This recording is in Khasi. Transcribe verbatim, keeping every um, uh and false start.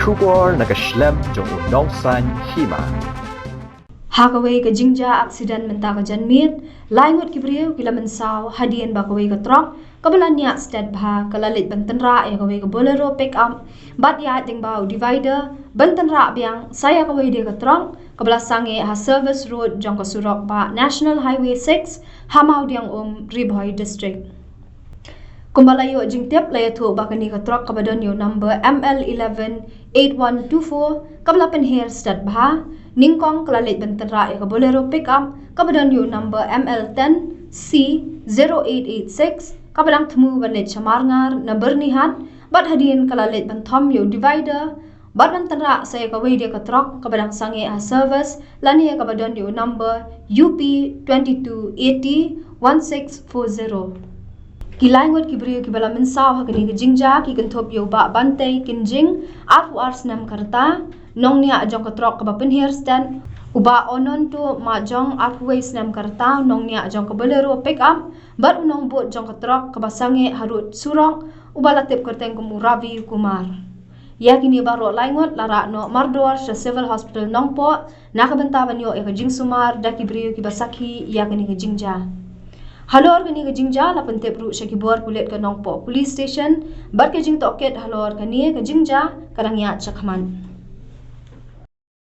Khubor na ka shlem jong u Nongsaiñ Hima. Ha kawei ka jingjia aksiden mynta ka janmiet, lai ngut ki briew ki la mynsaw hadien ba kawei ka trok kaba la niah stet bha ka la leit ban tynrah ïa kawei ka Bolero pickup bad ïa ding ba u divider ban tynrah biang sa ïa kawei de ka trok kaba la sangeh ha service road jong ka surok ba National Highway six ha Mawdiangum, Ri Bhoi District. Kumba la ïoh jingtip la ïathuh ba kane ka trok kaba don ïa u number M L eleven eight one two four kaba la pynher stet bha nyngkong ka la leit ban tynrah ïa ka Bolero pickup kaba don ïa u number M L ten C zero eight eight six kaba dang thmu ban leit sha Marngar na Byrnihat bad hadien ka la leit ban thom ïa u divider bad ban tynrah sa ïa kawei de ka trok kaba dang sangeh ha service lane kaba don ïa u number U P twenty two eighty one six four zero. Ki lai ngut ki briew kiba la mynsaw ha kane ka jingjia ki kynthup ïa u Bah Bantei Kynjing, arphew ar snem ka rta, nongniah jong ka trok kaba pynher stet, u Bah Ononto Majong, arphew wei snem ka rta, nongniah jong ka Bolero pickup bad u nongbud jong ka trok kaba sangeh harud surok uba la tip kyrteng kum u Ravi Kumar. Ïa kine baroh lai ngut la rah noh mardor sha Civil Hospital Nongpoh na ka bynta ban ïoh ïa ka jingsumar da ki briew kiba sakhi ïa kane ka jingjia. Halor kane ka jingjia la pyntip ruh sha ki bor pulit ka Nongpoh Police Station bad ka jingtohkit halor kane ka jingjia ka dang ïaid shakhmat.